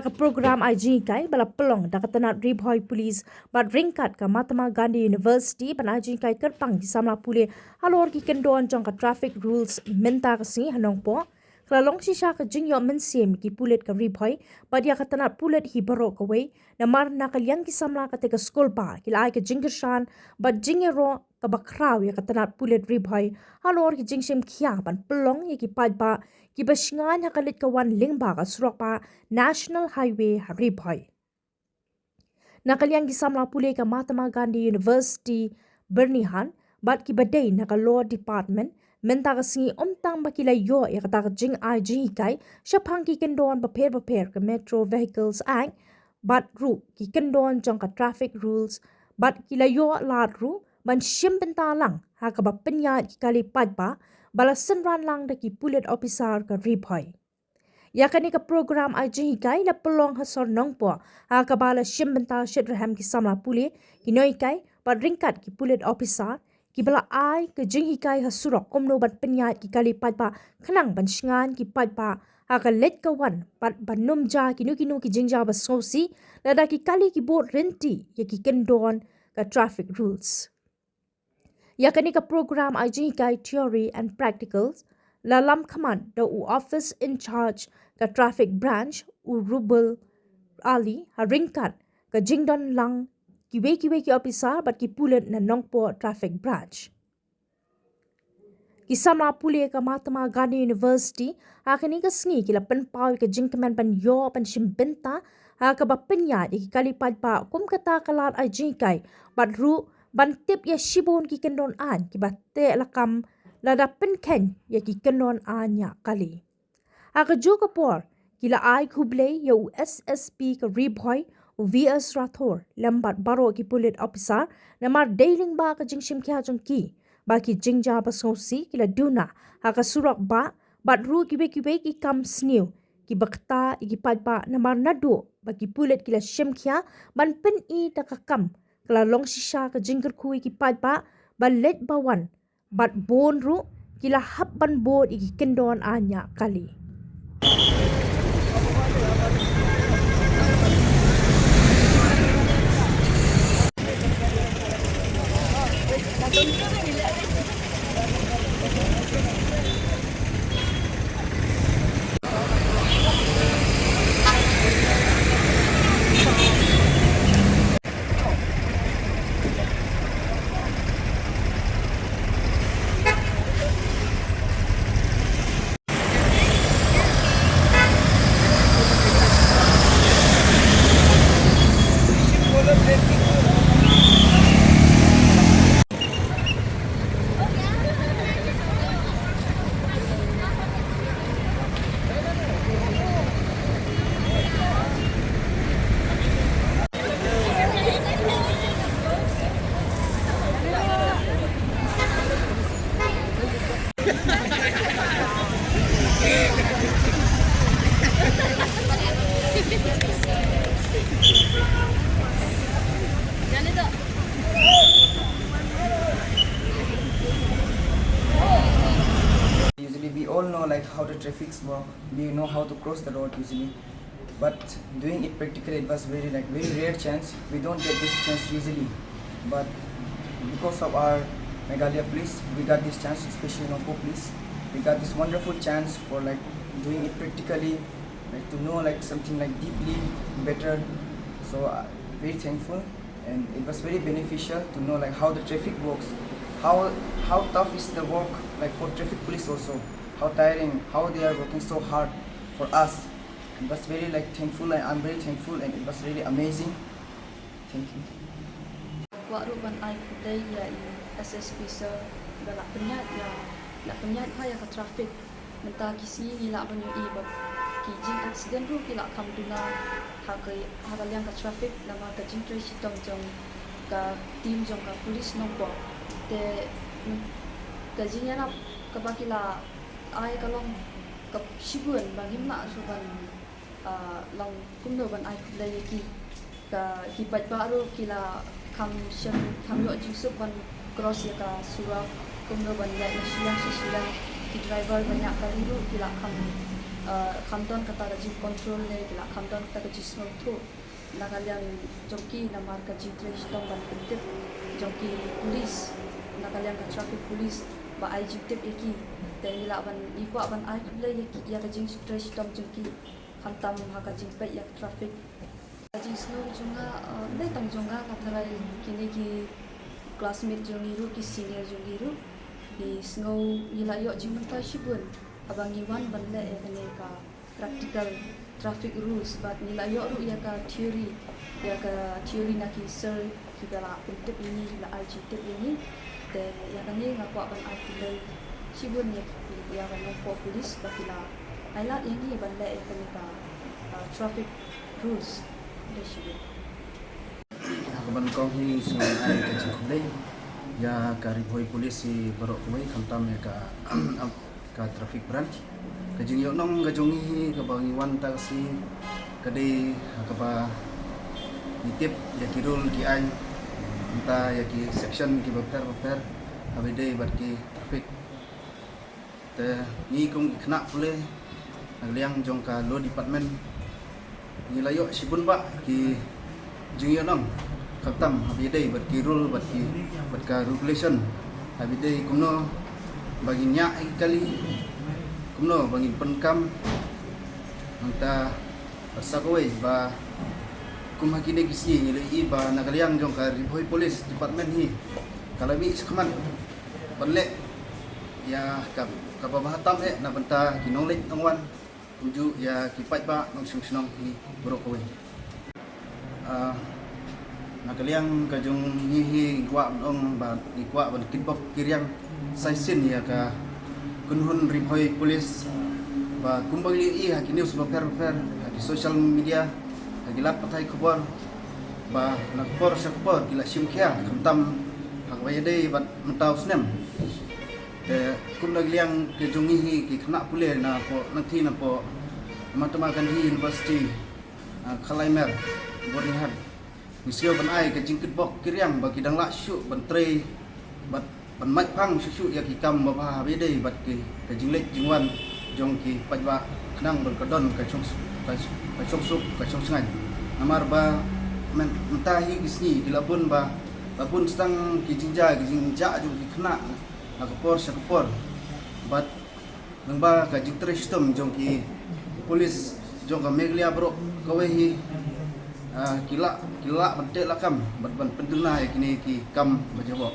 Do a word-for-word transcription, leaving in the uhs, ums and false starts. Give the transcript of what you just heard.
Ka program ai jinghikai ba la pynlong da ka tnat Ri Bhoi Police bad ryngkat ka Mahatma Gandhi University ban ai jinghikai kyrpang ki samla pule halor ki kyndon jong ka traffic rules mynta ka sngi ha Nongpoh, ka la long shisha ka jingïoh mynsiem ki pulit ka Ri Bhoi bad ïa ka tnat pulit hi baroh kawei, namar na ka liang ki samla kata ka skul ba ki la ai ka jingkyrshan bad jingïaroh kaba khraw ïa ka tnat pulit Ri Bhoi halor ki jingshim khia ban pynlong ïa ki paidbah kiba shngaiñ ha ka leit ka wan lyngba ka surok ba National Highway ha Ri Bhoi. Na ka liang ki samla pule ka Mahatma Gandhi University Byrnihat bad kiba dei na ka Law Department mynta ka sngi ym tang ba ki la ïoh ïa kata ka jingai jinghikai shaphang ki kyndon bapher bapher ka Motor Vehicles Act bad ruh ki kyndon jong ka traffic rules bad ki la ïoh lad ruh ban shim bynta lang ha kaba pynïaid ki kali paidbah ba la synran lang da ki pulit officer ka Ri Bhoi. Ïa kane ka program ai jinghikai la pynlong ha sor Nongpoh ha kaba la shim bynta shitrhem ki samla pule, ki nonghikai bad ryngkat ki pulit officer kiba la ai ka jinghikai ha surok kumno ban pynïaid ki kali paidbah khnang ban shngaiñ ki paidbah ha ka leit ka wan bad ban ym jia kino kino ki jingjia ba sngewsih lada ki kali ki bud rynti ïa ki kyndon ka traffic rules. Ïa kane ka program ai jinghikai theory and practicals la lam khmat da u office in charge ka traffic branch u Rubul Ali ha ryngkat ka jingdon lang kiwei kiwei ki officer bad ki pulit na Nongpoh traffic branch. Ki samla pule ka Mahatma Gandhi University ha kane ka sngi ki la pynpaw ïa ka jingkmen ban ïoh ban shim bynta ha kaba pynïaid ïa ki kali paidbah kum kata ka lad ai jinghikai bad ruh ban tip ïa shibun ki kyndon aiñ kiba teh lakam lada pynkheiñ ïa ki kyndon aiñ ñiah kali. Ha kajuh ka por ki la ai khublei ïa u S S P ka Ri Bhoi u V S Rathore lem bad baroh ki pulit officer namar dei lyngba ka jingshim khia jong ki ba ki jingjia ba sngewsih ki la duna ha ka surok ba bad ruh kiwei kiwei ki kam sniew kiba ktah ïa ki paidbah namar naduh ba ki pulit ki la shim khia ban pyni da ka kam ka la long shisha ka jingkyrkhu ïa ki paidbah ba leit ba wan bad bun ruh ki la hap ban bud ïa ki kyndon aiñ ñiah kali. Usually, we all know, like, how the traffics work. We know how to cross the road usually. But doing it practically, it was very, like, very rare chance. We don't get this chance usually. But because of our Meghalaya police, we got this chance, especially Nongpoh police. We got this wonderful chance for, like, doing it practically, like, to know, like, something, like, deeply better. So, uh, very thankful, and it was very beneficial to know, like, how the traffic works, how, how tough is the work, like, for traffic police also, how tiring, how they are working so hard for us. It was very, like, thankful, and I'm very thankful, and it was really amazing. Thank you. Kwah ruh ban ai khublei ïa i S S P sir ba la pynïaid ïa, la pynïaid bha ïa ka traffic. Mynta ki sngi ngi lah ban ïohi ba ki jing accident ruh ki la kham duna ha ka, ha ka liang ka traffic namar ka jingtrei shitom jong ka team jong ka police Nongpoh. Te ka jingïarap kaba ki la ai ka long ka shibun ba ngim lah shuh ban ah, long kumno ban ai khublei ïa ki. Ka, ki paidbah ruh ki la kham shem, kham ïoh jingsuk ban cross ïa ka surok, kumno ban ïaid na shiliang sha shiliang. Ki driver ban ïaid kali ruh ki la kham Uh, kham don kata ka jingcontrol ne ki la kham don kata ka jingsngewthuh na ka liang jong ki namar ka jingtrei shitom ban pyntip jong ki police na ka liang ka traffic police ba ai jingtip ïa ki. Te ngi lah ban, ngi kwah ban ai khublei ïa ki, ïa ka jingtrei shitom jong ki khamtam ha ka jingpeit ïa ka traffic. Ka jingsngew jong nga, uh, dei tang jong nga, ka tharai kine ki classmate jong ngi ruh, ki senior jong ngi ruh, ki sngew ngi la ïoh jingmyntoi shibun haba ngi wan ban leh ïa kane ka practical traffic rules, bad ngi la ïoh ruh ïa ka theory, ïa ka theory na ki sir kiba la pyntip ïa ngi, la ai jingtip ïa ngi. Te ïa kane nga kwah ban ai khublei shibun ïa ki, ïa ka nongpoh police ba ki la ai lad ïa ngi ban leh ïa kane ka, uh, traffic rules. Khublei shibun. Ha kaba nyngkong hi sngewbha ai ka jingkhublei ïa ka Ri Bhoi Police hi baroh kawei, khamtam ïa ka ka traffic branch. Ka jingïohnong ka jong ngi hi kaba ngi wan ta ka sngi ka dei ha kaba ngi tip ïa ki rule ki aiñ, mynta ïa ki section kiba pher ba pher haba ïadei bad ki traffic. Te ngi kum ki khynnah pule na ka liang jong ka law department, ngi la ïoh shibun bah ki jingïohnong, khamtam haba ïadei bad ki rule, bad ki, bad ka regulation, haba ïadei kumno ba ngin ñiah ïa ki kali, kumno ba ngin pyndonkam. Nangta bad sa kawei ba kum ha kine ki sngi ngi la ïohi ba na ka liang jong ka Ri Bhoi Police Department hi ka la mih shakhmat ban leh ïa ka, kaba bha tam eh na bynta ki nongleit nongwan, kumjuh ïa ki paidbah nongshong shnong hi baroh kawei. Ah, na ka liang ka jong ngi hi ngi kwah ban ong ba ngi kwah ban kitbok kiriang sa shisien ïa ka kynhun Ri Bhoi Police ba kumba ngi la ïohi ha ki news bapher bapher, ha ki social media, ha ki lad pathai khubor, ba na ka por sha ka por ki la shim khia khamtam ha kaba ïadei bad mynta u snem. Te kum na ka liang ka jong ngi hi ki khynnah pule na poh, na thi na poh Mahatma Gandhi University, ah, Khalaimer, Byrnihat. Ngi sngew ban ai ka jingkitbok kiriang ba ki dang lah shuh ban trei bad ban mait phang shuh shuh ïa ki kam ba bha haba ïadei bad ki, ka jingleit jingwan jong ki paidbah khnang ban ka don ka shong, ka, ka shongsuk ka shongshngaiñ. Namar ba myn-, mynta hi ki sngi ki la bun ba, la bun tang ki jingjia ki jingjah jong ki khynnah na ka por sha ka por. Bad lyngba ka jingtrei shitom jong ki police jong ka Meghalaya baroh kawei hi, ah, ki lah, ki lah ban teh lakam bad ban pynduna ïa kine ki kam ba jaboh.